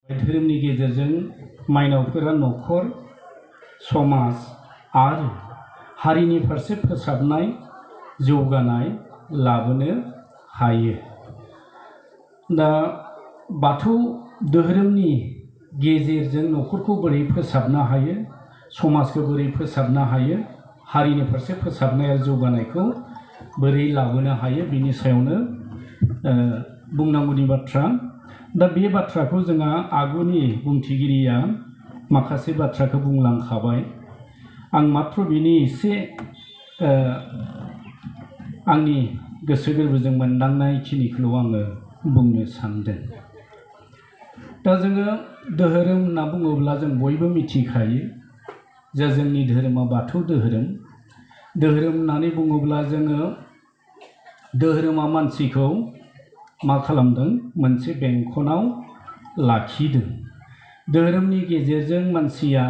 धोरोमनि गेजेरजों माइनावफोरा न'खर समाज आरो हारिनि फारसे फोसाबनाय जौगानाय लाबोनो हायो। दा बाथौ धोरोमनि गेजेरजों न'खरखौ बोरै फोसाबनो हायो, समाजखौ बोरै फोसाबनो हायो, हारिनि फारसे फोसाबनाय आरो जौगानायखौ बोरै लाबोनो हायो बिनि सायावनो बुंनांगौनि बाथ्रा। दा बे बाथ्राखौ जोंहा आगुनि बुंथिगिरिया माखासे बाथ्राखौ बुंलांखाबाय। आं मात्र बिनि एसे आंनि गोसो गोरबोजों मोनदांनाय खिनिखौल' आङो बुंनो सानदों। दा जोङो धोरोम होनना बुङोब्ला जों बयबो मिथिखायो जे जोंनि धोरोमा बाथौ धोरोम। धोरोम होननानै बुङोब्ला जोङो धोरोमा मानसिखौ मा खालामदों? मोनसे बेंखनाव लाखिदों। धोरोमनि गेजेरजों मानसिया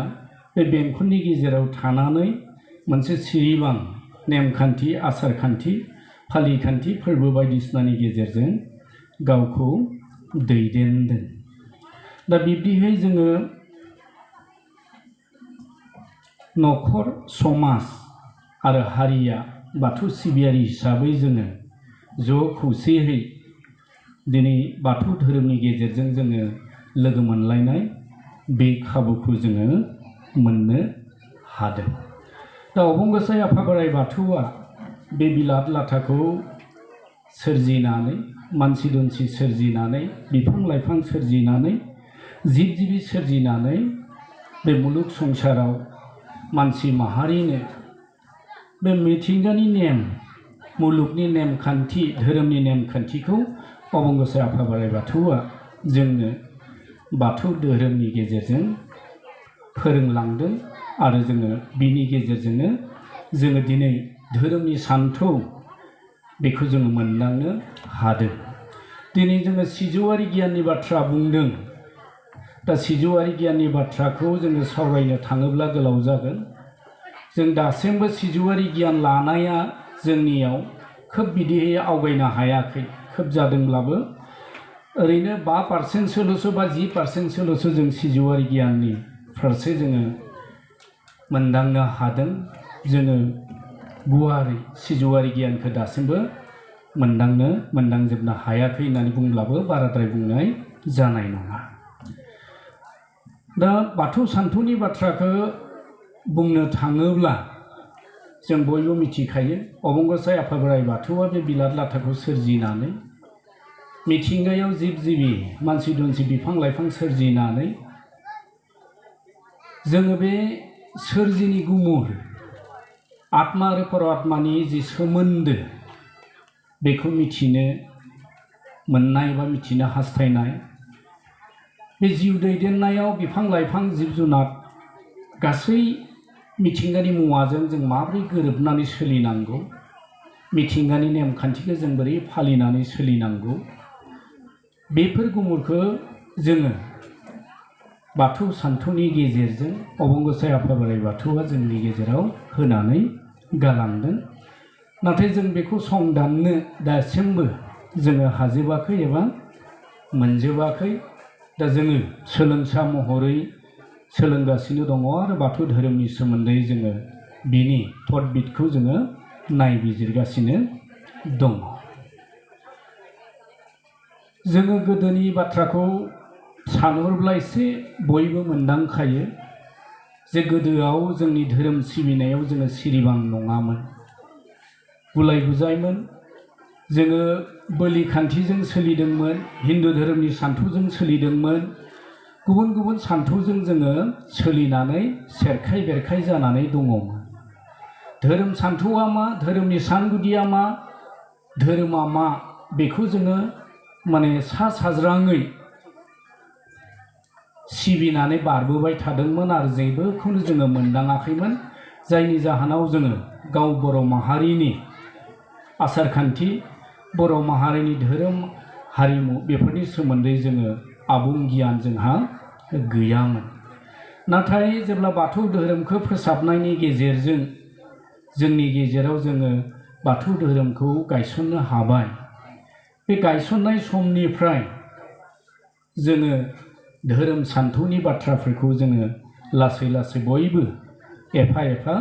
बे बेंखननि गेजेराव थानानै मोनसे सिरिबां नेमखान्थि, आसारखान्थि, फालिखान्थि, फोरबो बायदिसिनानि गेजेरजों गावखौ दैदेनदों। दा बिब्दिहै जोङो न'खर, समाज आरो हारिया बाथौ सिबियारि हिसाबै जोङो ज' खौसेयै दिनै बाथौ धोरोमनि गेजेरजों जोङो लोगो मोनलायनाय बे खाबुखौ जोङो मोननो हादों। दा अबंगसाय आफा बोराइ बाथौआ बे बिलात लाथाखौ सोरजिनानै, मानसि दुमसि सोरजिनानै, बिफां लाइफां सोरजिनानै, जिब जिबि सोरजिनानै बे मुलुग संसाराव मानसि माहारिनो बे मिथिंगानि नेम, मुलुगनि नेमखान्थि, धोरोमनि नेमखान्थिखौ अबंगसाय आफा बोराइ बाथौआ जोंनो बाथौ धोरोमनि गेजेरजों फोरोंलांदों आरो जोङो बिनि गेजेरजोंनो जोङो दिनै धोरोमनि सान्थौ बेखौ जोङो मोनदांनो हादों। दिनै जोङो सिजौआरि गियाननि बाथ्रा बुंदों। दा सिजौआरि गियाननि बाथ्राखौ जोङो सावरायनो थाङोब्ला गोलाव जागोन। जों दासिमबो सिजौआरि गियान लानाया जोंनियाव खोब बिदियै आवगायनो हायाखै। खोब जादोंब्लाबो ओरैनो 5%सोल'सो बा 10%सोल'सो जों सिजौआरि गियाननि फारसे जोङो मोनदांनो हादों। जोङो गुवारै सिजौआरि गियानखौ दासिमबो मोनदांजोबनो हायाखै होननानै बुंब्लाबो बाराद्राय बुंनाय जानाय नङा। दा बाथौ सान्थौनि बाथ्राखौ बुंनो थाङोब्ला जों बयबो मिथिखायो अबंगसाय आफा बोराइ बाथौआ बे बिलात लाथाखौ सोरजिनानै मिथिंगायाव जिब जिबि, मानसि दुमसि, बिफां लाइफां सोरजिनानै जोङो बे सोरजिनि गुमुर आत्मा आरो परआत्मानि जि सोमोन्दो बेखौ मिथिनो मोननाय बा मिथिनो हास्थायनाय, बे जिउ दैदेननायाव बिफां लाइफां, जिब जुनार गासै मिथिंगानि मुवाजों जों माबोरै गोरोबनानै सोलिनांगौ, मिथिंगानि नेमखान्थिखौ जों बोरै फालिनानै सोलिनांगौ, बेफोर गुमुरखौ जोङो बाथौ सान्थौनि गेजेरजों अबंगसाय आफा बोराइ बाथौआ जोंनि गेजेराव होनानै गालांदों। नाथाय जों बेखौ संदाननो दासिमबो जोङो हाजोबाखै एबा मोनजोबाखै। दा जोङो सोलोंसा महरै सोलोंगासिनो दङ आरो बाथौ धोरोमनि सोमोन्दै जोङो बिनि थदबिदखौ जोङो नायबिजिरगासिनो दङ। जोङो गोदोनि बाथ्राखौ सानहरब्ला एसे बयबो मोनदांखायो जे गोदोआव जोंनि धोरोम सिबिनायाव जोङो सिरिबां नङामोन, गुलाय गुजायमोन। जोङो बोलि खान्थिजों सोलिदोंमोन, हिन्दु धोरोमनि सान्थौजों सोलिदोंमोन, गुबुन गुबुन सान्थौजों जोङो सोलिनानै सेरखाय बेरखाय जानानै दङमोन। धोरोम सान्थौआ मा, धोरोमनि सानगुदिया मा, धोरोमा मा, बेखौ जोङो माने सा साज्राङै सिबिनानै बारबोबाय थादोंमोन आरो जेबोखौनो जोङो मोनदाङाखैमोन। जायनि जाहोनाव जोङो गाव बर' माहारिनि आसारखान्थि, बर' माहारिनि धोरोम, हारिमु बेफोरनि सोमोन्दै जोङो आबुं गियान जोंहा गैयामोन। नाथाय जेब्ला बाथौ धोरोमखौ फोसाबनायनि गेजेरजों जोंनि गेजेराव जोङो बाथौ धोरोमखौ गायसननो हाबाय, बे गायसननाय समनिफ्राय जोङो धोरोम सान्थौनि बाथ्राफोरखौ जोङो लासै लासै बयबो एफा एफा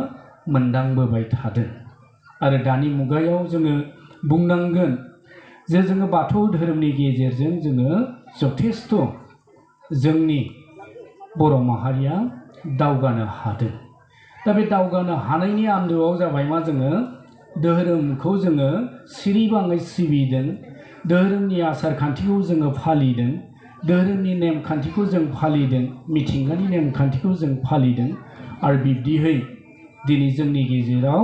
मोनदांबोबाय थादों। आरो दानि मुगायाव जोङो बुंनांगोन जे जोङो बाथौ धोरोमनि गेजेरजों जोङो जथेस्थ' जोंनि बर' माहारिया दावगानो हादों। दा बे दावगानो हानायनि आन्दोआव जाबाय मा, जोङो धोरोमखौ जोङो सिरिबाङै सिबिदों, धोरोमनि आसार खान्थिखौ जोङो फालिदों, धोरोमनि नेमखान्थिखौ जों फालिदों, मिथिंगानि नेमखान्थिखौ जों फालिदों। आरो बिब्दिहै दिनै जोंनि गेजेराव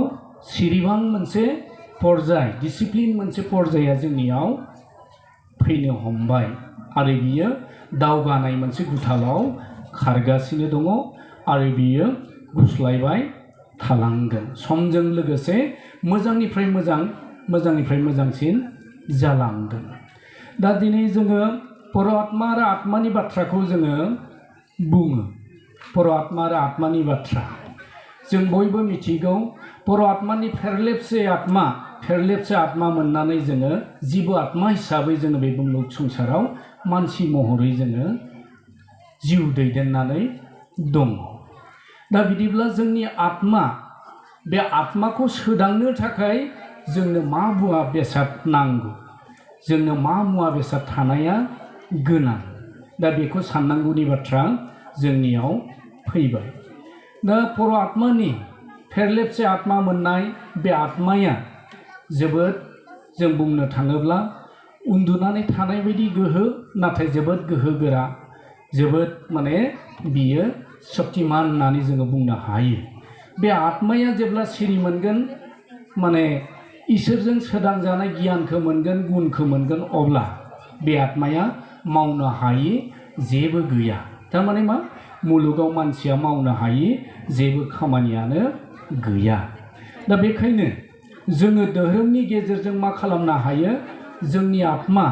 सिरिबां मोनसे पर्याय, डिसिप्लिन मोनसे पर्याया जोंनियाव फैनो हमबाय आरो बियो दावगानाय मोनसे गुथालाव खारगासिनो दङ आरो बियो गुस्लायबाय थालांगोन। समजों लोगोसे मोजांनिफ्राय मोजांसिन जालांगोन। दा दिनै जोङो पर' आत्मा आरो आत्मानि बाथ्राखौ जोङो बुङो। पर' आत्मा आरो आत्मानि बाथ्रा जों बयबो मिथिगौ। पर' आत्मानि फेरलेबसे आत्मा मोननानै जोङो जिबो आत्मा हिसाबै जोङो बे मुलुग संसाराव मानसि महरै जोङो जिउ दैदेननानै दङ। दा बिदिब्ला जोंनि आत्मा, बे आत्माखौ सोदांनो थाखाय जोंनो मा मुवा बेसाद नांगौ, जोंनो मा मुवा बेसाद थानाया गोनां, दा बेखौ साननांगौनि बाथ्रा जोंनियाव फैबाय। दा पर' आत्मानि फेरलेबसे आत्मा मोननाय बे आत्माया जोबोद, जों बुंनो थाङोब्ला उन्दुनानै थानाय बायदि गोहो, नाथाय जोबोद गोहो गोरा, जोबोद बियो शक्तिमान होननानै जोङो बुंनो हायो। बे आत्माया जेब्ला सिरि मोनगोन, इसोरजों सोदांजानाय गियानखौ मोनगोन, गुनखौ मोनगोन, अब्ला बे आत्माया मावनो हायि जेबो गैया। थारमाने मा, मुलुगाव मानसिया मावनो हायि जेबो खामानियानो गैया। दा बेखायनो जोङो धोरोमनि गेजेरजों मा खालामनो हायो, जोंनि आत्मा,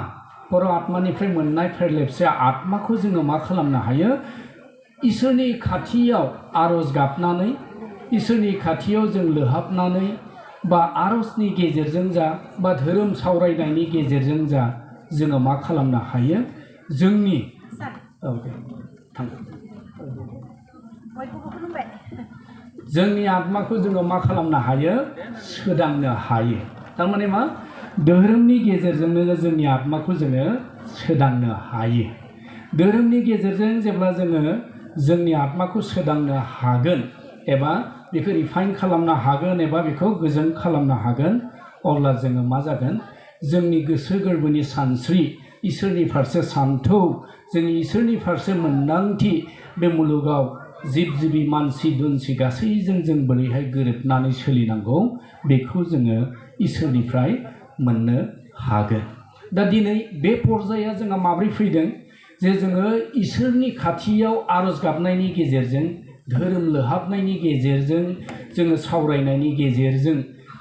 पर' आत्मानिफ्राय मोननाय फेरलेबसे आत्माखौ जोङो मा खालामनो हायो, इसोरनि खाथियाव आरज गाबनानै, इसोरनि खाथियाव जों लोहाबनानै, बा आरजनि गेजेरजों जा बा धोरोम सावरायनायनि गेजेरजों जा जोङो मा खालामनो हायो, जोंनि जोंनि आत्माखौ जोङो मा खालामनो हायो, सोदांनो हायो। थारमाने मा, धोरोमनि गेजेरजोंनो जोंनि आत्माखौ जोङो सोदांनो हायो। धोरोमनि गेजेरजों जेब्ला जोङो जोंनि आत्माखौ सोदांनो हागोन एबा बेखौ रिफाइन खालामनो हागोन एबा बेखौ गोजोन खालामनो हागोन, अब्ला जोङो मा जागोन, जोंनि गोसो गोरबोनि सानस्रि, इसोरनि फारसे सान्थौ, जोंनि इसोरनि फारसे मोन्दांथि, बे मुलुगाव जिब जिबि मानसि दुमसि गासैजों जों बोरैहाय गोरोबनानै सोलिनांगौ, बेखौ जोङो इसोरनिफ्राय मोननो हागोन। दा दिनै बे पर्याया जोंहा माब्रै फैदों, जे जोङो इसोरनि खाथियाव आरज गाबनायनि गेजेरजों, धोरोम लोहाबनायनि गेजेरजों, जोङो सावरायनायनि गेजेरजों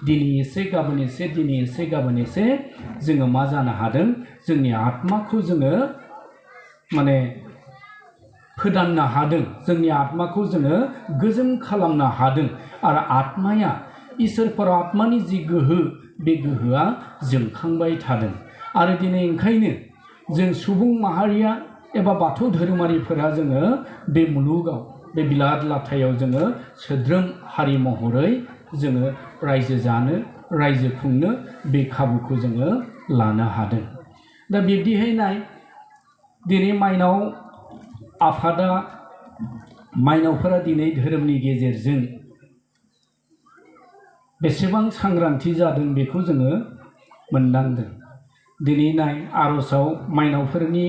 दिनै एसे गाबोन एसे, दिनै एसे गाबोन एसे जोङो मा जानो हादों, जोंनि आत्माखौ जोङो फोदाननो हादों, जोंनि आत्माखौ जोङो गोजोन खालामनो हादों। आरो आत्माया, इसोर पर' आत्मानि जि गोहो, बे गोहोआ जोंखांबाय थादों। आरो दिनै ओंखायनो जों सुबुं माहारिया एबा बाथौ धोरोमारिफोरा जोङो बे मुलुगाव, बे बिलाद लाथायाव जोङो सोद्रोम हारि महरै जोङो रायजो जानो, रायजो खुंनो बे खाबुखौ जोङो लानो हादों। दा बिब्दिहाय नाय, दिनै माइनाव आफादा, माइनावफोरा दिनै धोरोमनि गेजेरजों बेसेबां सांग्रांथि जादों बेखौ जोङो मोनदांदों। दिनै नाय, आरजआव माइनावफोरनि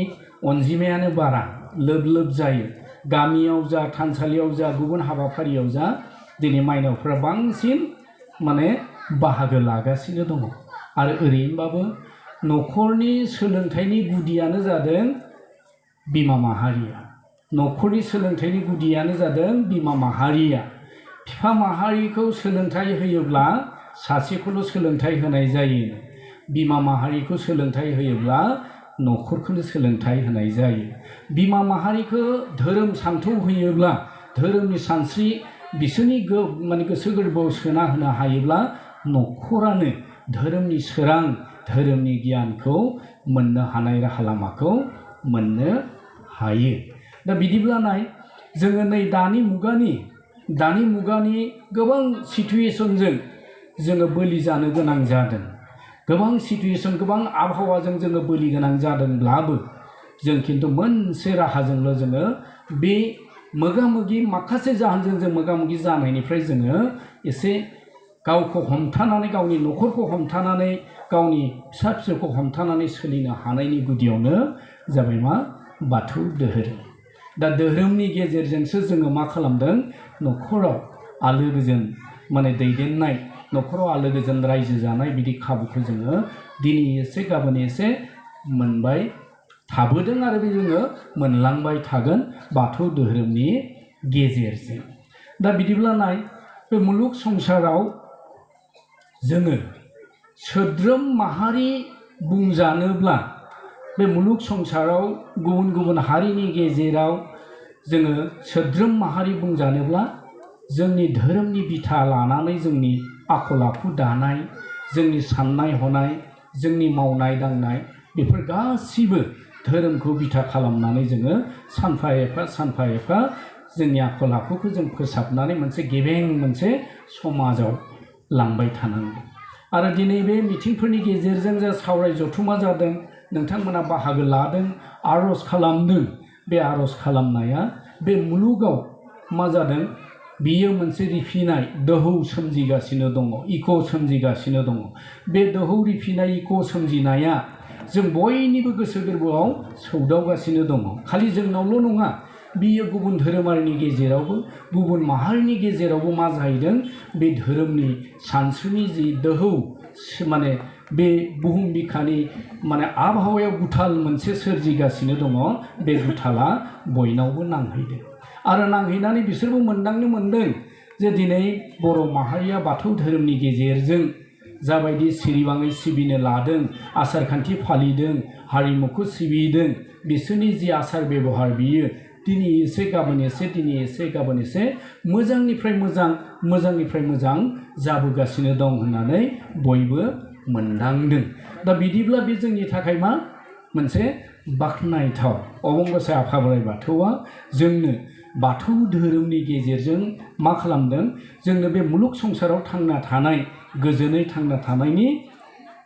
अनजिमायानो बारा, लोब लोब जायो। गामियाव जा, थानसालियाव जा, गुबुन हाबाफारियाव जा, दिनै माइनावफोरा बांसिन बाहागो लागासिनो दङ। आरो ओरैनोबाबो न'खरनि सोलोंथाइनि गुदियानो जादों बिमा माहारिया। न'खरनि सोलोंथाइनि गुदियानो जादों बिमा माहारिया। बिफा माहारिखौ सोलोंथाइ होयोब्ला सासेखौल' सोलोंथाइ होनाय जायो। बिमा माहारिखौ सोलोंथाइ होयोब्ला न'खरखौनो सोलोंथाइ होनाय जायो। बिमा माहारिखौ धोरोम सान्थौ होयोब्ला, धोरोमनि सानस्रि बिसोरनि गोसो गोरबोआव सोना होनो हायोब्ला, न'खरानो धोरोमनि सोरां, धोरोमनि गियानखौ मोननो हानाय राहा लामाखौ मोननो हायो। दा बिदिब्ला नाय जोङो नै दानि मुगानि गोबां सिटुएसनजों जोङो बोलि जानो गोनां जादों। गोबां सिटुएसन गोबां आबहावाजों जोङो बोलि गोनां जादोंब्लाबो जों खिन्थु मोनसे राहाजोंल' जोङो बे मोगा-मोगि माखासे जाहोनजों जों मोगा-मोगि जानायनिफ्राय जोङो एसे गावखौ हमथानानै गावनि न'खरखौ हमथानानै गावनि फिसा-फिसौखौ हमथानानै सोलिनो हानायनि गुदियावनो जाबाय मा बाथौ धोरोम। दा धोरोमनि गेजेरजोंसो जोङो मा खालामदों न'खराव आलो गोजोन माने दैदेननाय न'खराव आलो गोजोन रायजो जानाय बिदि खाबुखौ जोङो दिनै एसे गाबोन एसे मोनबाय थाबोदों आरो बे जोङो मोनलांबाय थागोन बाथौ धोरोमनि गेजेरजों। दा बिदिब्ला नाय बे मुलुग संसाराव जोङो सोद्रोम माहारि बुंजानोब्ला बे मुलुग संसाराव गुबुन गुबुन हारिनि गेजेराव जोङो सोद्रोम माहारि बुंजानोब्ला जोंनि धोरोमनि बिथा लानानै जोंनि आखल आखु दानाय जोंनि साननाय हनाय जोंनि मावनाय दांनाय बेफोर गासिबो धोरोमखौ बिथा खालामनानै जोङो सानफा एफा जोंनि आखल आखुखौ जों फोसाबनानै मोनसे गेबें मोनसे समाजाव लांबाय थानांगौ। आरो दिनै बे मिथिंफोरनि गेजेरजों जा सावराय जथुमा जादों नोंथांमोना बाहागो लादों आर'ज खालामदों। बे आर'ज खालामनाया बे मुलुगाव मा जादों बियो मोनसे रिफिनाय दोहौ सोमजिगासिनो दङ, इक' सोमजिगासिनो दङ। बे दोहौ रिफिनाय इक' सोमजिनाया जों बयनिबो गोसो गोरबोआव सौदावगासिनो दङ। खालि जोंनावल' नङा, बियो गुबुन धोरोमारिनि गेजेरावबो गुबुन माहारिनि गेजेरावबो मा जाहैदों बे धोरोमनि सानस्रिनि जि दोहौ माने बे बुहुम बिखानि माने आबहावायाव गुथाल मोनसे सोरजिगासिनो दङ। बे गुथाला बयनावबो नांहैदों आरो नांहैनानै बिसोरबो मोनदांनो मोनदों जे दिनै बर' माहारिया बाथौ धोरोमनि गेजेरजों जाबायदि सिरिबाङै सिबिनो लादों, आसार खान्थि फालिदों, हारिमुखौ सिबिदों, बिसोरनि जि आसार बेबहार बियो दिनै एसे गाबोन एसे दिनै एसे गाबोन एसे मोजांनिफ्राय मोजां जाबोगासिनो दं होननानै बयबो मोनदांदों। दा बिदिब्ला बे जोंनि थाखाय मा मोनसे बाख्नायथाव। अबंगसाय आफा बोराइ बाथौआ जोंनो बाथौ धोरोमनि गेजेरजों मा खालामदों जोंनो बे मुलुग संसाराव थांना थानाय गोजोनै थांना थानायनि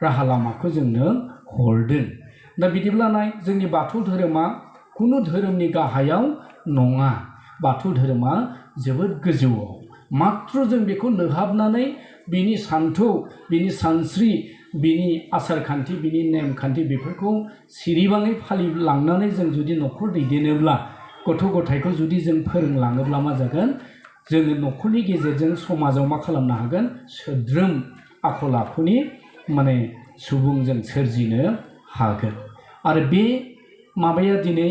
राहा लामाखौ जोंनो हरदों। दा बिदिब्ला नाय जोंनि बाथौ धोरोमा खुनु धोरोमनि गाहायाव नङा। बाथौ धोरोमा जोबोद गोजौआव। मात्र जों बेखौ लोहाबनानै बिनि सान्थौ, बिनि सानस्रि, बिनि आसार खान्थि, बिनि नेमखान्थि बेफोरखौ सिरिबाङै फालिलांनानै जों जुदि न'खर दैदेनोब्ला गथ' गथायखौ जुदि जों फोरोंलाङोब्ला मा जागोन जोङो न'खरनि गेजेरजों समाजाव मा खालामनो हागोन सोद्रोम आखल आखुनि माने सुबुं जों सोरजिनो हागोन। आरो बे माबाया दिनै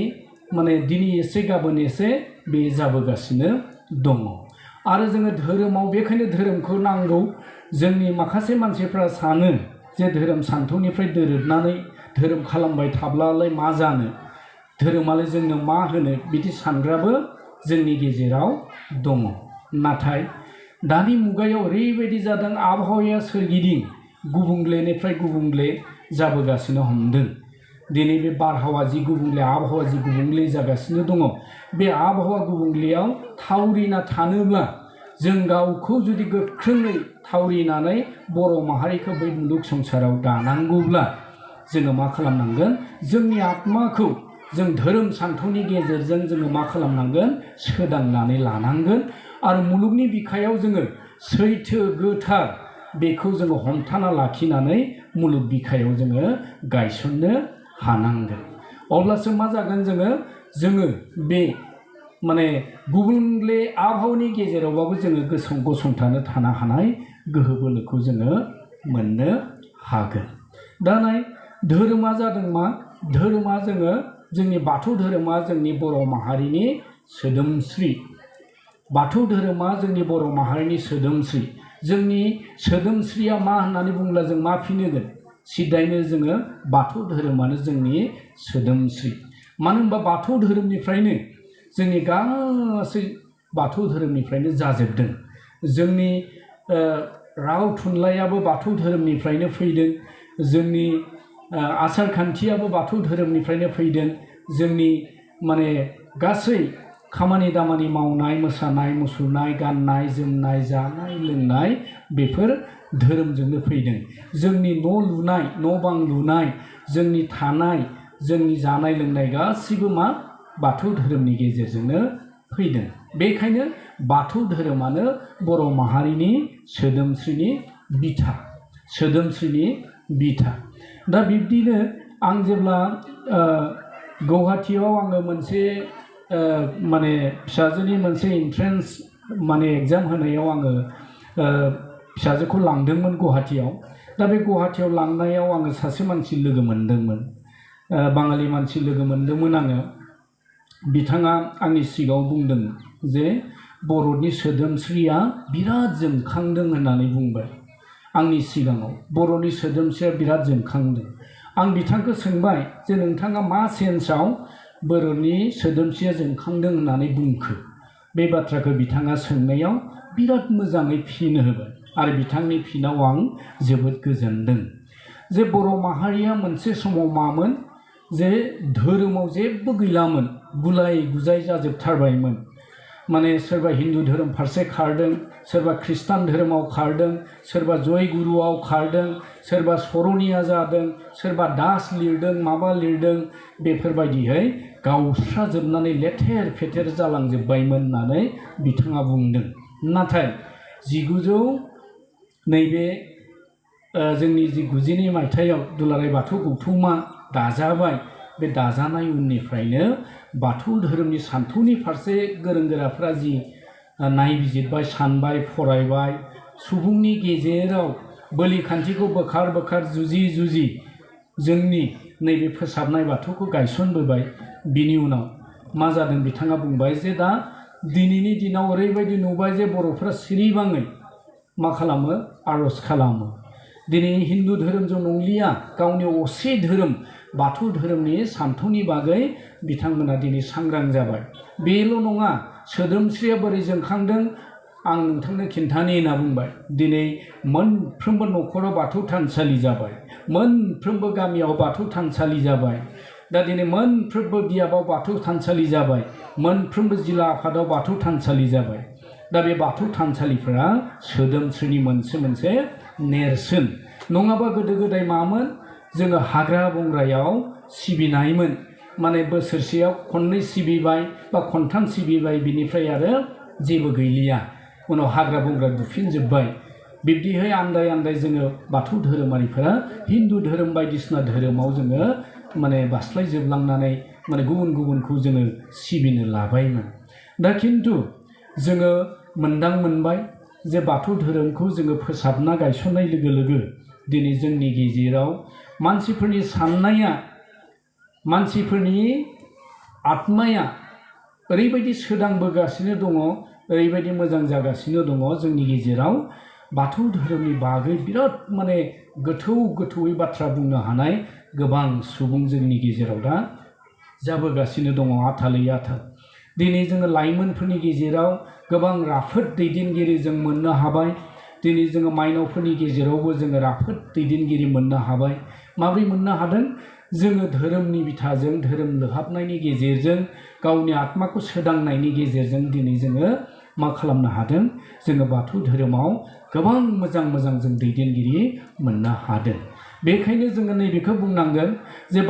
एसे गाबोन एसे बे जाबोगासिनो दङ। आरो जोङो धोरोमाव बेखायनो धोरोमखौ नांगौ। जोंनि माखासे मानसिफ्रा सानो जे धोरोम सान्थौनिफ्राय दोरोदनानै धोरोम खालामबाय थाब्लालाय मा जानो, धोरोमालाय जोंनो मा होनो, बिदि सानग्राबो जोंनि गेजेराव दङ। नाथाय दानि मुगायाव ओरैबायदि जादों आबहावाया सोरगिदिं गुबुंलेनिफ्राय गुबुंले जाबोगासिनो हमदों। दिनै बे बारहावा जि गुबुंले आबहावा जि गुबुंले जागासिनो दङ, बे आबहावा गुबुंलेयाव थावरिना थानोब्ला जों गावखौ जुदि गोख्रोङै थावरिनानै बर' माहारिखौ बै मुलुग संसाराव दानांगौब्ला जोङो मा खालामनांगोन जोंनि आत्माखौ जों धोरोम सान्थौनि गेजेरजों जोङो मा खालामनांगोन सोदांनानै लानांगोन। आरो मुलुगनि बिखायाव जोङो सैथो गोथार बेखौ जोङो हमथाना लाखिनानै मुलुग बिखायाव जोङो गायसननो हानांगोन। अब्लासो मा जागोन जोङो बे गुबुंले आबहावानि गेजेरावबाबो जोङो गसंथानो थानो हानाय गोहो बोलोखौ जोङो मोननो हागोन। दा नाय धोरोमा जादों मा? धोरोमा जोंनि बाथौ धोरोमा जोंनि बर' माहारिनि सोदोमस्रि। बाथौ धोरोमा जोंनि बर' माहारिनि सोदोमस्रि। जोंनि सोदोमस्रिया मा होननानै बुंब्ला जों मा फिनगोन? सिदायैनो जोङो बाथौ धोरोमानो जोंनि सोदोमस्रि। मानो होनबा बाथौ धोरोमनिफ्रायनो जोंनि गासै बाथौ धोरोमनिफ्रायनो जाजोबदों। जोंनि राव थुनलाइयाबो बाथौ धोरोमनिफ्रायनो फैदों। जोंनि आसार खान्थियाबो बाथौ धोरोमनिफ्रायनो फैदों। जोंनि माने गासै खामानि दामानि मावनाय मोसानाय मुसुरनाय गाननाय जोमनाय जानाय लोंनाय बेफोर धोरोमजोंनो फैदों। जोंनि न' लुनाय न' बां लुनाय जोंनि थानाय जोंनि जानाय लोंनाय गासिबो मा बाथौ धोरोमनि गेजेरजोंनो फैदों। बेखायनो बाथौ धोरोमानो बर' माहारिनि सोदोमस्रिनि बिथा। दा बिब्दिनो आं जेब्ला गुवाहाटीयाव आङो मोनसे माने फिसाजोनि मोनसे एन्ट्रेन्स माने एग्जाम होनायाव आङो फिसाजोखौ लांदोंमोन गुवाहाटीयाव। दा बे गुवाहाटीयाव लांनायाव आङो सासे मानसि लोगो मोनदोंमोन, बाङालि मानसि लोगो मोनदोंमोन आङो। बिथाङा आंनि सिगाङाव बुंदों जे बर'नि सोदोमस्रिया बिराद जोंखांदों होननानै बुंबाय आंनि सिगाङाव। बर'नि सोदोमस्रिया बिराद जोंखांदों। आं बिथांखौ सोंबाय जे नोंथाङा मा सेन्सआव बर'नि सोदोमस्रिया जोंखांदों होननानै बुंखो? बे बाथ्राखौ बिथाङा सोंनायाव बिराद मोजाङै फिन होबाय आरो बिथांनि फिनाव आं जोबोद गोजोनदों। जे बर' माहारिया मोनसे समाव मामोन जे धोरोमाव जेबो गैलामोन, गुलाय गुजाय जाजोबथारबायमोन। माने सोरबा हिन्दु धोरोम फारसे खारदों, सोरबा खृष्टान धोरोमाव खारदों, सोरबा जयगुरुआव खारदों, सोरबा सरनिया जादों, सोरबा दास लिरदों माबा लिरदों, बेफोरबायदियै गावस्राजोबनानै लेथेर फेथेर जालांजोब्बायमोन होननानै बिथाङा बुंदों। नाथाय नैबे जोंनि 1992 मायथाइयाव दुलाराय बाथौ गौथुमा दाजाबाय। बे दाजानाय उननिफ्रायनो बाथौ धोरोमनि सान्थौनि फारसे गोरों गोराफ्रा जि नायबिजिरबाय, सानबाय, फरायबाय, सुबुंनि गेजेराव बोलि खान्थिखौ बोखार बोखार जुजि जुजि जोंनि नैबे फोसाबनाय बाथौखौ गायसनबोबाय। बिनि उनाव मा जादों बिथाङा बुंबाय जे दा दिनैनि दिनाव ओरैबायदि नुबाय जे बर'फ्रा सिरिबाङै मा खालामो? आर'ज खालामो। दिनै हिन्दु धोरोमजों नंलिया, गावनि असे धोरोम बाथौ धोरोमनि सान्थौनि बागै बिथांमोना दिनै सांग्रां जाबाय। बेल' नङा, सोदोमस्रिया बोरै जोंखांदों आं नोंथांनो खिन्थानि होनना बुंबाय। दिनै मोनफ्रोमबो न'खराव बाथौ थानसालि जाबाय, मोनफ्रोमबो गामियाव बाथौ थानसालि जाबाय। दा दिनै मोनफ्रोमबो बियाबाव बाथौ थानसालि जाबाय, मोनफ्रोमबो जिल्ला आफादाव बाथौ थानसालि जाबाय। दा बे बाथौ थानसालिफोरा सोदोमस्रिनि मोनसे नेरसोन। नङाबा गोदो गोदाय मामोन? जोङो हाग्रा बंग्रायाव सिबिनायमोन। माने बोसोरसेयाव खननै सिबिबाय बा खनथाम सिबिबाय, बिनिफ्राय आरो जेबो गैलिया। उनाव हाग्रा बंग्रा दुफिनजोब्बाय। बिब्दिहाय आन्दाय आन्दाय जोङो बाथौ धोरोमारिफोरा हिन्दु धोरोम बायदिसिना धोरोमाव जोङो माने बास्लायजोबलांनानै माने गुबुन गुबुनखौ जोङो सिबिनो लाबायमोन। दा खिन्थु जोङो मोनदांमोनबाय जे बाथौ धोरोमखौ जोङो फोसाबना गायसननाय लोगो लोगो दिनै जोंनि गेजेराव मानसिफोरनि साननाया, मानसिफोरनि आत्माया ओरैबायदि सोदांबोगासिनो दङ, ओरैबायदि मोजां जागासिनो दङ। जोंनि गेजेराव बाथौ धोरोमनि बागै बिराद माने गोथौयै बाथ्रा बुंनो हानाय गोबां सुबुं जोंनि गेजेराव दा जाबोगासिनो दङ, आथालै आथाल। दिनै जोङो लाइमोनफोरनि गेजेराव गोबां राफोद दैदेनगिरि जों मोननो हाबाय। दिनै जोङो माइनावफोरनि गेजेरावबो जोङो राफोद दैदेनगिरि मोननो हाबाय। माबोरै मोननो हादों? जोङो धोरोमनि बिथाजों, धोरोम लोहाबनायनि गेजेरजों, गावनि आत्माखौ सोदांनायनि गेजेरजों दिनै जोङो मा खालामनो हादों? जोङो बाथौ धोरोमाव गोबां मोजां जों दैदेनगिरि मोननो हादों। बेखायनो जोङो नैबेखौ बुंनांगोन जे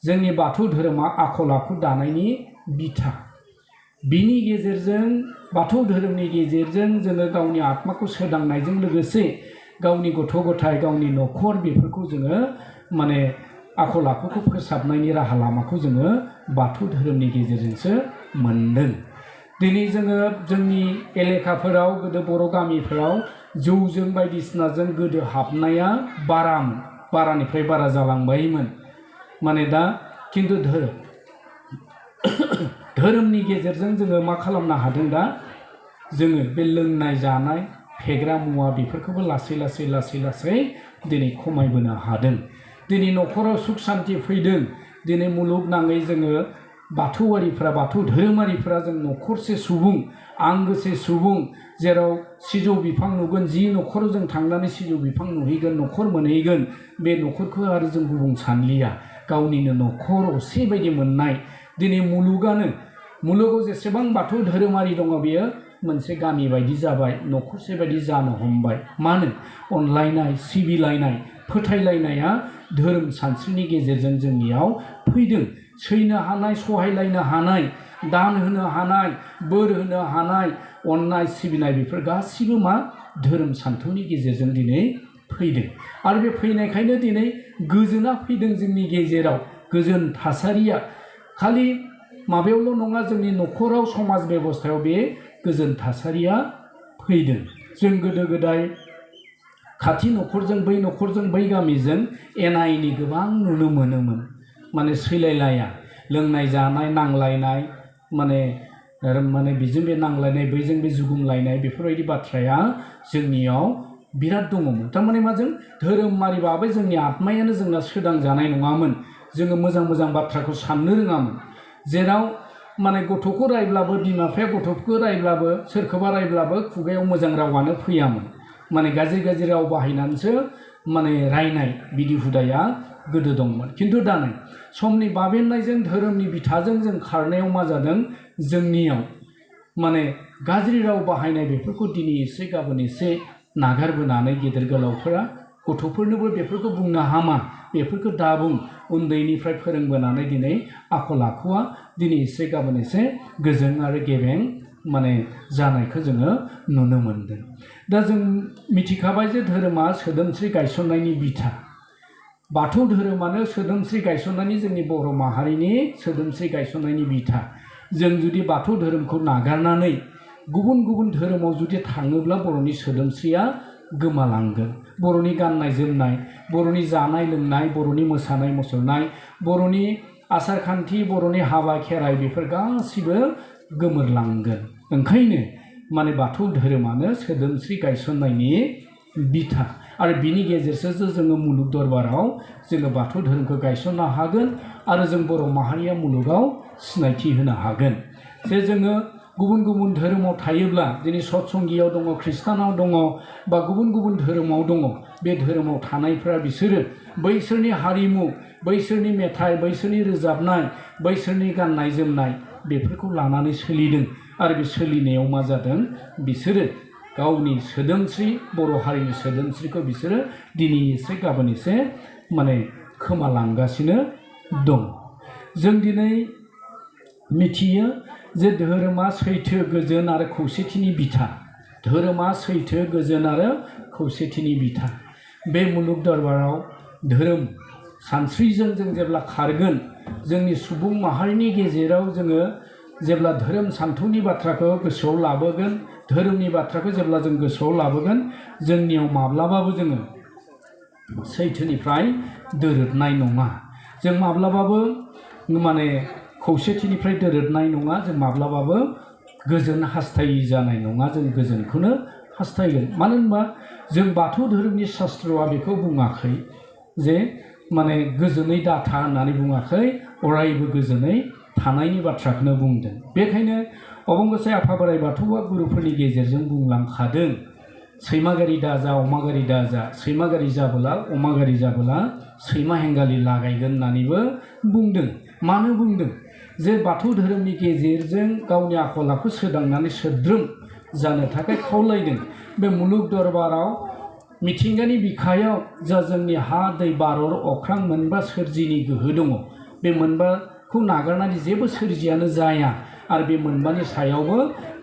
जोंनि बाथौ धोरोमा आखल आखु दानायनि बिथा। बिनि गेजेरजों, बाथौ धोरोमनि गेजेरजों जोङो गावनि आत्माखौ सोदांनायजों लोगोसे गावनि गथ' गथाय, गावनि न'खर बेफोरखौ जोङो माने आखल आखुखौ फोसाबनायनि राहा लामाखौ जोङो बाथौ धोरोमनि गेजेरजोंसो मोनदों। दिनै जोङो जोंनि एलेखाफोराव, गोदो बर' गामिफोराव जौजों बायदिसिनाजों गोदो हाबनाया बारानिफ्राय बारा जालांबायमोन। माने दा खिन्थु धोरोमनि गेजेरजों जोङो मा खालामनो हादों? दा जोङो बे लोंनाय जानाय फेग्रा मुवा बेफोरखौबो लासै दिनै खमायबोनो हादों। दिनै न'खराव सुख सान्ति फैदों। दिनै मुलुगनाङै जोङो बाथौआरिफ्रा, बाथौ धोरोमारिफ्रा जों न'खरसे सुबुं, आंगोसे सुबुं, जेराव सिजौ बिफां नुगोन, जि न'खराव जों थांनानै सिजौ बिफां नुहैगोन, न'खर मोनहैगोन, बे न'खरखौ आरो जों गुबुन सानलिया। गावनिनो न'खर असे बायदि मोननाय दिनै मुलुगाव जेसेबां बाथौ धोरोमारि दङ बेयो मोनसे गामि बायदि जाबाय, न'खरसे बायदि जानो हमबाय। मानो? अनलायनाय, सिबिलायनाय, फोथायलायनाया धोरोम सानस्रिनि गेजेरजों जोंनियाव फैदों। सैनो हानाय, सहायलायनो हानाय, दान होनो हानाय, बोर होनो हानाय, अननाय, सिबिनाय बेफोर गासिबो मा? धोरोम सान्थौनि गेजेरजों दिनै फैदों। आरो बे फैनायखायनो दिनै गोजोना फैदों जोंनि गेजेराव। गोजोन थासारिया खालि माबायावल' नङा, जोंनि न'खराव, समाज बेबस्थायाव बे गोजोन थासारिया फैदों। जों गोदो गोदाय खाथि न'खरजों बै न'खरजों बै गामिजों एना एनि गोबां नुनो मोनोमोन। माने सैलायलाया, लोंनाय जानाय, नांलायनाय, माने बेजों बे नांलायनाय, बैजों बे जुगुमलायनाय, बेफोरबायदि बाथ्राया जोंनियाव बिराद दङमोन। थारमाने माजों धोरोमारिबाबो जोंनि आत्मायानो जोंना सोदांजानाय नङामोन। जोङो मोजां मोजां बाथ्राखौ साननो रोङामोन। जेराव माने गथ'खौ रायब्लाबो, बिमा बिफाया गथ'खौ रायब्लाबो, सोरखौबा रायब्लाबो खुगायाव मोजां रावानो फैयामोन। माने गाज्रि गाज्रि राव बाहायनानैसो माने रायनाय बिदि हुदाया गोदो दंमोन। खिन्थु दा नै समनि बाबेननायजों, धोरोमनि बिथाजों जों खारनायाव मा जादों? जोंनियाव माने गाज्रि राव बाहायनाय बेफोरखौ दिनै एसे गाबोन एसे नागारबोनानै गेदेर गोलावफोरा गथ'फोरनोबो बेफोरखौ बुंनो हामा, बेफोरखौ दाबुं, उन्दैनिफ्राय फोरोंबोनानै दिनै आखल आखुआ दिनै एसे गाबोन एसे गोजों आरो गेबें माने जानायखौ जोङो नुनो मोनदों। दा जों मिथिखाबाय जे धोरोमा सोदोमस्रि गायसननायनि बिथा। बाथौ धोरोमानो सोदोमस्रि गायसननायनि, जोंनि बर' माहारिनि सोदोमस्रि गायसननायनि बिथा। जों जुदि बाथौ धोरोमखौ नागारनानै गुबुन गुबुन धोरोमाव जुदि थाङोब्ला बर'नि सोदोमस्रिया गोमालांगोन। बर'नि गाननाय जोमनाय, बर'नि जानाय लोंनाय, बर'नि मोसानाय मुसुरनाय, बर'नि आसार खान्थि, बर'नि हाबा खेराइ बेफोर गासिबो गोमोरलांगोन। ओंखायनो माने बाथौ धोरोमानो सोदोमस्रि गायसननायनि बिथा। आरो बिनि गेजेरजोंसो जोङो मुलुग दरबाराव जोङो बाथौ धोरोमखौ गायसननो हागोन आरो जों बर' माहारिया मुलुगाव सिनायथि होनो हागोन। जे जोङो गुबुन गुबुन धोरोमाव थायोब्ला, दिनै सतसंगियाव दङ, ख्रिस्टानाव दङ, बा गुबुन गुबुन धोरोमाव दङ, बे धोरोमाव थानायफ्रा बिसोरो बैसोरनि हारिमु, बैसोरनि मेथाइ, बैसोरनि रोजाबनाय, बैसोरनि गाननाय जोमनाय बेफोरखौ लानानै सोलिदों। आरो बे सोलिनायाव मा जादों? बिसोरो गावनि सोदोमस्रि, बर' हारिनि सोदोमस्रिखौ बिसोरो दिनै एसे गाबोन एसे माने खोमालांगासिनो दं। जों दिनै मिथियो जे धोरोमा सैथो, गोजोन आरो खौसेथिनि बिथा। धोरोमा सैथो, गोजोन आरो खौसेथिनि बिथा। बे मुलुग दरबाराव धोरोम सानस्रिजों जों जेब्ला खारगोन, जोंनि सुबुं माहारिनि गेजेराव जोङो जेब्ला धोरोम सान्थौनि बाथ्राखौ गोसोआव लाबोगोन, धोरोमनि बाथ्राखौ जेब्ला जों गोसोआव लाबोगोन, जोंनियाव माब्लाबाबो जोङो सैथोनिफ्राय दोरोदनाय नङा। जों माब्लाबाबो माने खौसेथिनिफ्राय दोरोदनाय नङा। जों माब्लाबाबो गोजोन हास्थायि जानाय नङा। जों गोजोनखौनो हास्थायगोन। मानो होनबा जों बाथौ धोरोमनि शास्त्रआ बेखौ बुङाखै जे माने गोजोनै दाथा होननानै बुङाखै, अरायबो गोजोनै थानायनि बाथ्राखौनो बुंदों। बेखायनो अबंगसाय आफा बोराइ बाथौआ गुरुफोरनि गेजेरजों बुंलांखादों, सैमा गारि दाजा, अमा गारि दाजा, सैमा गारि जाबोला, अमा गारि जाबोला सैमा हेंगालि लागायगोन होननानैबो बुंदों। मानो बुंदों? जे बाथौ धोरोमनि गेजेरजों गावनि आखल आखु सोदांनानै सोद्रोम जानो थाखाय खावलायदों। बे मुलुग दरबाराव मिथिंगानि बिखायाव जा जोंनि हा, दै, बार, अख्रां मोनबा सोरजिनि गोहो दङ, बे मोनबाखौ नागारनानै जेबो सोरजियानो जाया। आरो बे मोनबानि सायावबो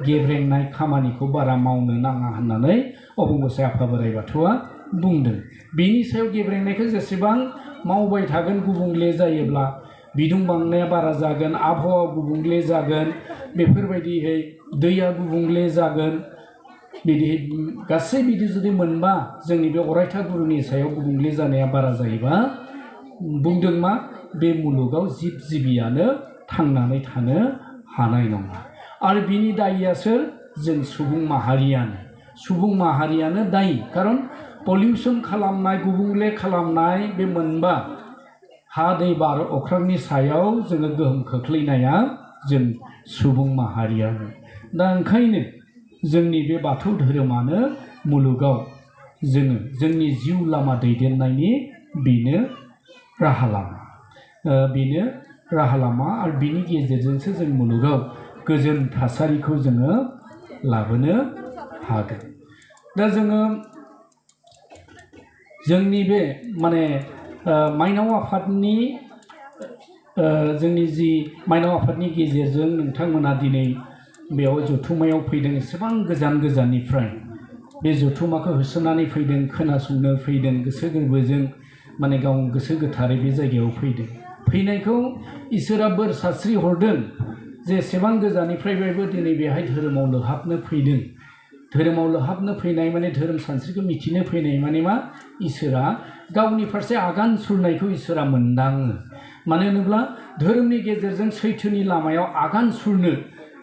गेब्रेंनाय खामानिखौ बारा मावनो नाङा होननानै अबंगसाय आफा बोराइ बाथौआ बुंदों। बेनि सायाव गेब्रेंनायखौ जेसेबां मावबाय थागोन, गुबुंले जायोब्ला बिदुं बांनाया बारा जागोन, आबहावा गुबुंले जागोन, बेफोरबायदिहै दैया गुबुंले जागोन। बिदि गासै बिदि जुदि मोनबा जोंनि बे अरायथा गुरुनि सायाव गुबुंले जानाया बारा जायोबा, बुंदों मा? बे मुलुगाव जिब जिबियानो थांनानै थानो हानाय नङा। आरो बिनि दायिया सोर? जों सुबुं माहारियानो दायि। खारन पलिउसन खालामनाय, गुबुंले खालामनाय बे मोनबा हा, दै, बार, अख्रांनि सायाव जोङो गोहोम खोख्लैनाया जों सुबुं माहारियानो। दा ओंखायनो जोंनि बे बाथौ धोरोमानो मुलुगाव जोङो जोंनि जिउ लामा दैदेननायनि बेनो राहा लामा। बेनो राहा लामा आरो बिनि गेजेरजोंसो जों मुलुगाव गोजोन थासारिखौ जोङो लाबोनो हागोन। दा जोङो जोंनि बे माने माइनाव आफादनि जोंनि जि माइनाव आफादनि गेजेरजों नोंथांमोना दिनै बेयाव जथुम्मायाव फैदों, एसेबां गोजान गोजाननिफ्राय बे जथुम्माखौ होसोनानै फैदों, खोनासंनो फैदों, गोसो गोरबोजों माने गाव गोसो गोथारै बे जायगायाव फैदों। फैनायखौ इसोरा बोर सारस्रि हरदों जे एसेबां गोजाननिफ्रायबो दिनै बेहाय धोरोमाव लोहाबनो फैदों। धोरोमाव लोहाबनो फैनाय माने धोरोम सानस्रिखौ मिथिनो फैनाय माने मा, इसोरा गावनि फारसे आगान सुरनायखौ इसोरा मोनदाङो। मानो होनोब्ला धोरोमनि गेजेरजों सैथोनि लामायाव आगान सुरनो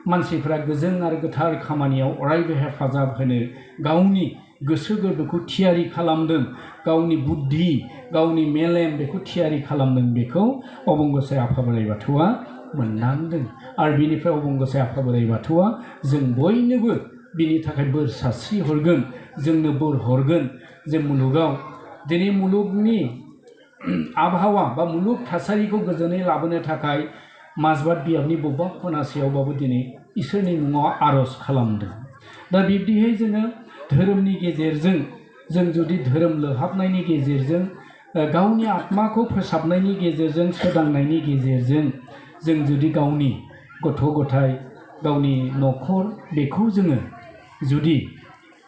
मानसिफ्रा गोजों आरो गोथार खामानियाव अरायबो हेफाजाब होनो गावनि गोसो गोरबोखौ थियारि खालामदों, गावनि बुद्धि, गावनि मेलेम बेखौ थियारि खालामदों। बेखौ अबंगसाय आफा बोराइ बाथौआ मोनदांदों आरो बिनिफ्राय अबंगसाय आफा बोराइ बाथौआ जों बयनोबो बिनि थाखाय बोर सारस्रि हरगोन, जोंनो बोर हरगोन जे मुलुगाव दिनै मुलुगनि आबहावा बा मुलुग थासारिखौ गोजोनै लाबोनो थाखाय माजबाद बियाबनि बबेबा खनासेयावबाबो दिनै इसोरनि मुङाव आर'ज खालामदों। दा बिब्दिहै जोङो धोरोमनि गेजेरजों जों जुदि धोरोम लोहाबनायनि गेजेरजों गावनि आत्माखौ फोसाबनायनि गेजेरजों सोदांनायनि गेजेरजों जों जुदि गावनि गथ' गथाय गावनि न'खर बेखौ जोङो जुदि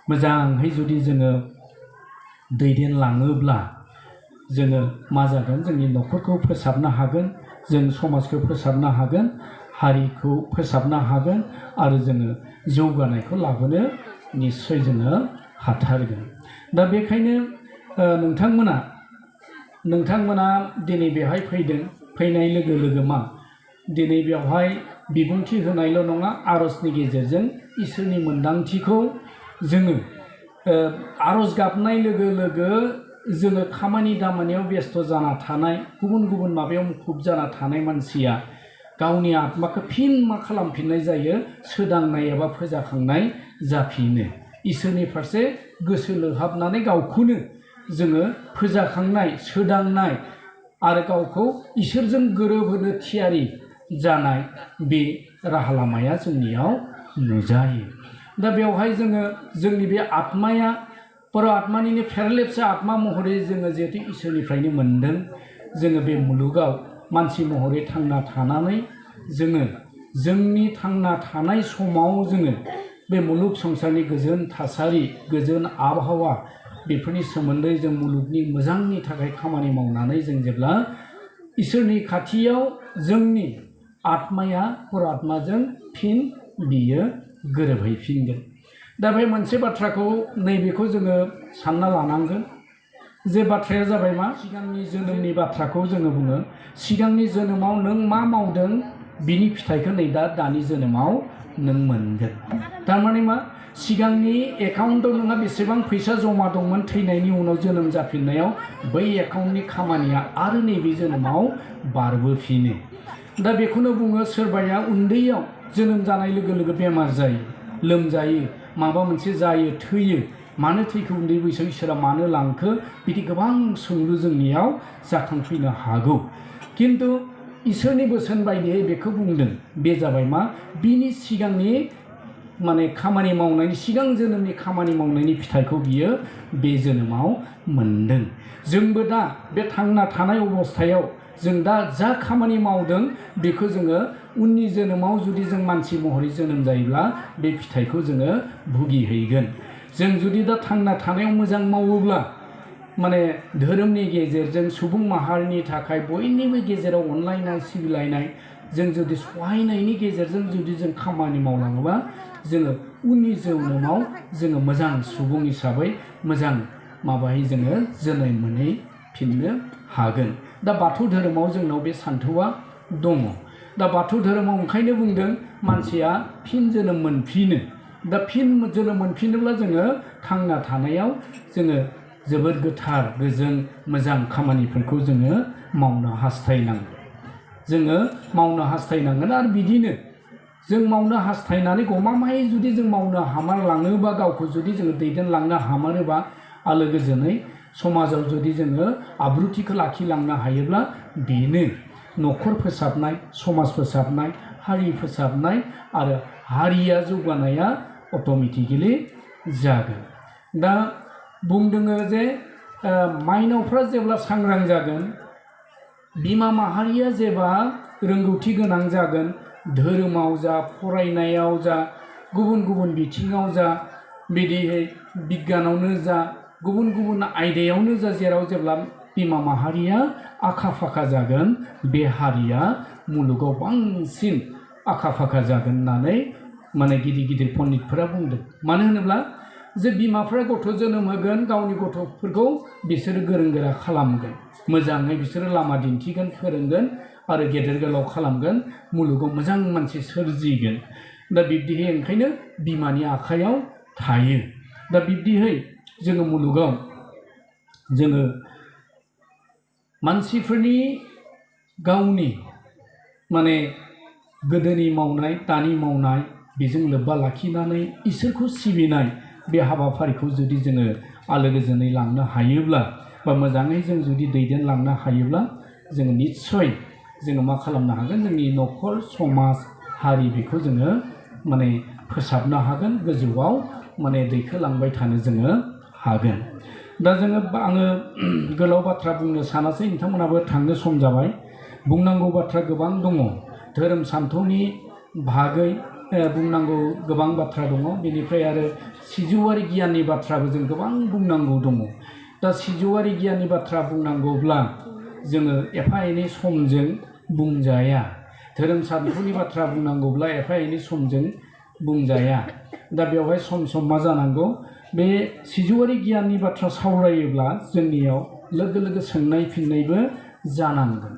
मोजाङै जुदि जोङो दैदेनलाङोब्ला जोङो मा जागोन, जोंनि न'खरखौ फोसाबनो हागोन, जों समाजखौ फोसाबनो हागोन, हारिखौ फोसाबनो हागोन आरो जोङो जौगानायखौ लाबोनो निस्सय जोङो हाथारगोन। दा बेखायनो नोंथांमोना दिनै बेवहाय फैदों। फैनाय लोगो लोगो मा, दिनै बेवहाय बिबुंथि होनायल' नङा, आर'जनि गेजेरजों इसोरनि मोन्दांथिखौ जोङो आर'ज गाबनाय लोगो लोगो जोङो खामानि दामानियाव बेस्थ' जाना थानाय, गुबुन गुबुन माबायाव मुखुब जाना थानाय मानसिया गावनि आत्माखौ फिन मा खालामफिननाय जायो, सोदांनाय एबा फोजाखांनाय जाफिनो। इसोरनि फारसे गोसो लोहाबनानै गावखौनो जोङो फोजाखांनाय, सोदांनाय आरो गावखौ इसोरजों गोरोबहोनो थियारि जानाय बे राहा लामाया जोंनियाव नुजायो। दा बेवहाय जोङो जोंनि बे आत्माया पर आत्मानिनो फेरलेबसा आत्मा महरै जोङो जिहेतु इसोरनिफ्रायनो मोनदों, जोङो बे मुलुगाव मानसि महरै थांना थानानै जोङो जोंनि थांना थानाय समाव जोङो बे मुलुग संसारनि गोजोन थासारि, गोजोन आबहावा बेफोरनि सोमोन्दै जों मुलुगनि मोजांनि थाखाय खामानि मावनानै जों जेब्ला इसोरनि खाथियाव जोंनि आत्माया पर आत्माजों फिन बियो गोरोबहैफिनगोन। दा बे मोनसे बाथ्राखौ नैबेखौ जोङो सानना लानांगोन जे बाथ्राया जाबाय मा, सिगांनि जोनोमनि बाथ्राखौ जोङो बुङो। सिगांनि जोनोमाव नों मा मावदों बिनि फिथाइखौ नै दानि जोनोमाव नों मोनगोन। थारमाने मा, सिगांनि एकाउन्टआव नोंहा बेसेबां फैसा जमा दंमोन थैनायनि उनाव जोनोम जाफिननायाव, बै एकाउन्टनि खामानिया आरो नैबे जोनोमाव बारबोफिनो। दा बेखौनो बुङो, सोरबाया उन्दैयाव जोनोम जानाय लोगो लोगो बेमार जायो, लोमजायो, माबा मोनसे जायो, थैयो। मानो थैखो, उन्दै बैसोआव इसोरा मानो लांखो, बिदि गोबां सोंलु जोंनियाव जाखांफैनो हागौ। खिन्थु इसोरनि बोसोन बायदियै बेखौ बुंदों, बे जाबाय मा, बिनि सिगांनि माने खामानि मावनायनि, सिगां जोनोमनि खामानि मावनायनि फिथाइखौ बियो बे जोनोमाव मोनदों। जोंबो दा बे थांना थानाय अबस्थायाव जों दा जा खामानि मावदों बेखौ जोङो उननि जोनोमाव जुदि जों मानसि महरै जोनोम जायोब्ला बे फिथाइखौ जोङो भुगिहैगोन। जों जुदि दा थांना थानायाव मोजां मावोब्ला, माने धोरोमनि गेजेरजों सुबुं माहारिनि थाखाय बयनिबो गेजेराव अनलायनाय सिबिलायनाय, जों जुदि सहायनायनि गेजेरजों जुदि जों खामानि मावलाङोबा जोङो उननि जोनोमाव जोङो मोजां सुबुं हिसाबै मोजां माबायै जोङो जोनोम मोनहैफिननो हागोन। दा बाथौ धोरोमाव जोंनाव बे सान्थौआ दङ। दा बाथौ धोरोमाव ओंखायनो बुंदों मानसिया फिन जोनोम मोनफिनो। दा फिन जोनोम मोनफिनोब्ला जोङो थांना थानायाव जोङो जोबोद गोथार, गोजों, मोजां खामानिफोरखौ जोङो मावनो हास्थायनांगोन। जोङो मावनो हास्थायनांगोन आरो बिदिनो जों मावनो हास्थायनानै गमामायै जुदि जों मावनो हामारलाङोबा, गावखौ जुदि जोङो दैदेनलांनो हामारोबा, आलो गोजोनै समाजाव जुदि जोङो आब्रुथिखौ लाखिलांनो हायोब्ला, बेनो न'खर फोसाबनाय, समाज फोसाबनाय, हारि फोसाबनाय आरो हारिया जौगानाया अट'मेटिकेलि जागोन। दा बुंदोङो जे माइनावफ्रा जेब्ला सांग्रां जागोन, बिमा माहारिया जेब्ला रोंगौथि गोनां जागोन, धोरोमाव जा, फरायनायाव जा, गुबुन गुबुन बिथिङाव जा, बिदिहै बिगियानावनो जा, गुबुन गुबुन आयदायावनो जा, जेराव जेब्ला बिमा माहारिया आखा फाखा जागोन, बे हारिया मुलुगाव बांसिन आखा फाखा जागोन होननानै माने गिदिर गिदिर पण्डितफोरा बुंदों। मानो होनोब्ला जे बिमाफ्रा गथ' जोनोम होगोन, गावनि गथ'फोरखौ बिसोरो गोरों गोरा खालामगोन, मोजाङै बिसोरो लामा दिन्थिगोन, फोरोंगोन आरो गेदेर गोलाव खालामगोन, मुलुगाव मोजां मानसि सोरजिगोन। दा बिब्दिहै ओंखायनो बिमानि आखायाव थायो। दा बिब्दिहै जोङो मुलुगाव जोङो मानसिफोरनि गावनि माने गोदोनि मावनाय, दानि मावनाय, बेजों लोब्बा लाखिनानै इसोरखौ सिबिनाय बे हाबाफारिखौ जुदि जोङो आलो गोजोनै लांनो हायोब्ला बा मोजाङै जों जुदि दैदेनलांनो हायोब्ला जोङो निस्सय जोङो मा खालामनो हागोन, जोंनि न'खर, समाज, हारि बेखौ जोङो माने फोसाबनो हागोन, गोजौआव माने दैखोलांबाय थानो जोङो हागोन। दा आङो गोलाव बाथ्रा बुंनो सानासै, नोंथांमोनाबो थांनो सम जाबाय। बुंनांगौ बाथ्रा गोबां दङ, धोरोम सान्थौनि बागै बुंनांगौ गोबां बाथ्रा दङ। बेनिफ्राय आरो सिजौआरि गियाननि बाथ्राबो जों गोबां बुंनांगौ दङ। दा सिजौआरि गियाननि बाथ्रा बुंनांगौब्ला जोङो एफा एनै समजों बुंजाया, धोरोम सान्थौनि बाथ्रा बुंनांगौब्ला एफा एनै समजों बुंजाया। दा बेवहाय सम सम मा जानांगौ, बे सिजौआरि गियाननि बाथ्रा सावरायोब्ला जोंनियाव लोगो लोगो सोंनाय फिननायबो जानांगोन।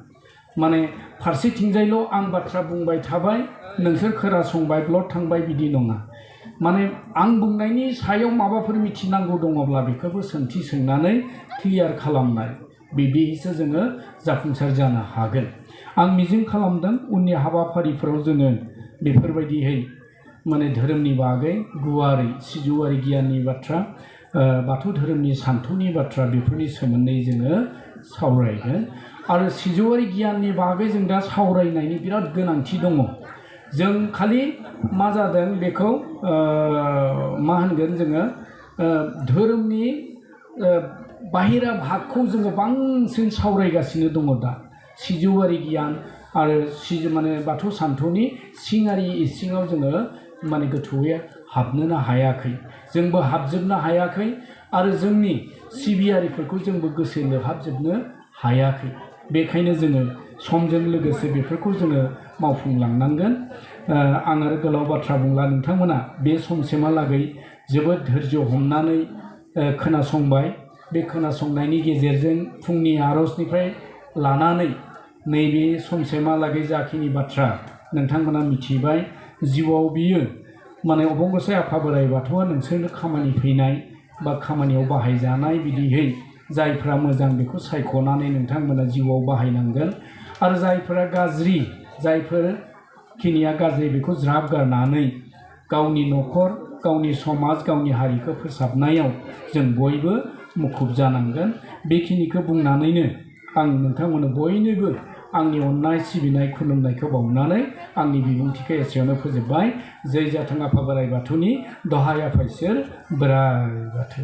माने फारसेथिंजायल' आं बाथ्रा बुंबाय थाबाय, नोंसोर खोनासंबाय, ब्लद थांबाय, बिदि नङा। माने आं बुंनायनि सायाव माबाफोर मिथिनांगौ दङब्ला बेखौबो सोंथि सोंनानै क्लियार खालामनाय, बिदिसो जोङो जाफुंसार जानो हागोन। आं मिजिं खालामदों उननि हाबाफारिफोराव जोङो बेफोरबायदिहै माने धोरोमनि बागै गुवारै सिजौआरि गियाननि बाथ्रा, बाथौ धोरोमनि सान्थौनि बाथ्रा, बेफोरनि सोमोन्दै जोङो सावरायगोन। आरो सिजौआरि गियाननि बागै जों दा सावरायनायनि बिराद गोनांथि दङ। जों खालि मा जादों बेखौ मा होनगोन जोङो, धोरोमनि बाहेरा भागखौ जोङो बांसिन सावरायगासिनो दङ दा। सिजौआरि गियान आरो माने बाथौ सान्थौनि सिङारि इसिङाव जोङो माने गोथौयै हाबनोनो हायाखै, जोंबो हाबजोबनो हायाखै आरो जोंनि सिबियारिफोरखौ जोंबो गोसो लोहाबजोबनो हायाखै। बेखायनो जोङो समजों लोगोसे बेफोरखौ जोङो मावफुंलांनांगोन। आं आरो गोलाव बाथ्रा बुंला, नोंथांमोना बे समसिमहालागै जोबोद धैर्य हमनानै खोनासंबाय। बे खोनासंनायनि गेजेरजों फुंनि आरजनिफ्राय लानानै नैबे समसिमहालागै जाखिनि बाथ्रा नोंथांमोना मिथिबाय, जिउआव बियो माने अबंगसाय आफा बोराइ बाथौआ नोंसोरनो खामानि फैनाय बा खामानियाव बाहायजानाय बिदिहै जायफ्रा मोजां बेखौ सायख'नानै नोंथांमोना जिउआव बाहायनांगोन। आरो जायफोरा गाज्रि, जायफोर खिनिया गाज्रि, बेखौ ज्राब गारनानै गावनि न'खर, गावनि समाज, गावनि हारिखौ फोसाबनायाव जों बयबो मुखुब जानांगोन। बेखिनिखौ बुंनानैनो आं नोंथांमोननो बयनोबो आंनि अननाय, सिबिनाय, खुलुमनायखौ बावनानै आंनि बिबुंथिखौ एसेयावनो फोजोबबाय। जै जाथों आफा बोराइ बाथौनि, दहाय आफा इसोर बोराइ बाथौ।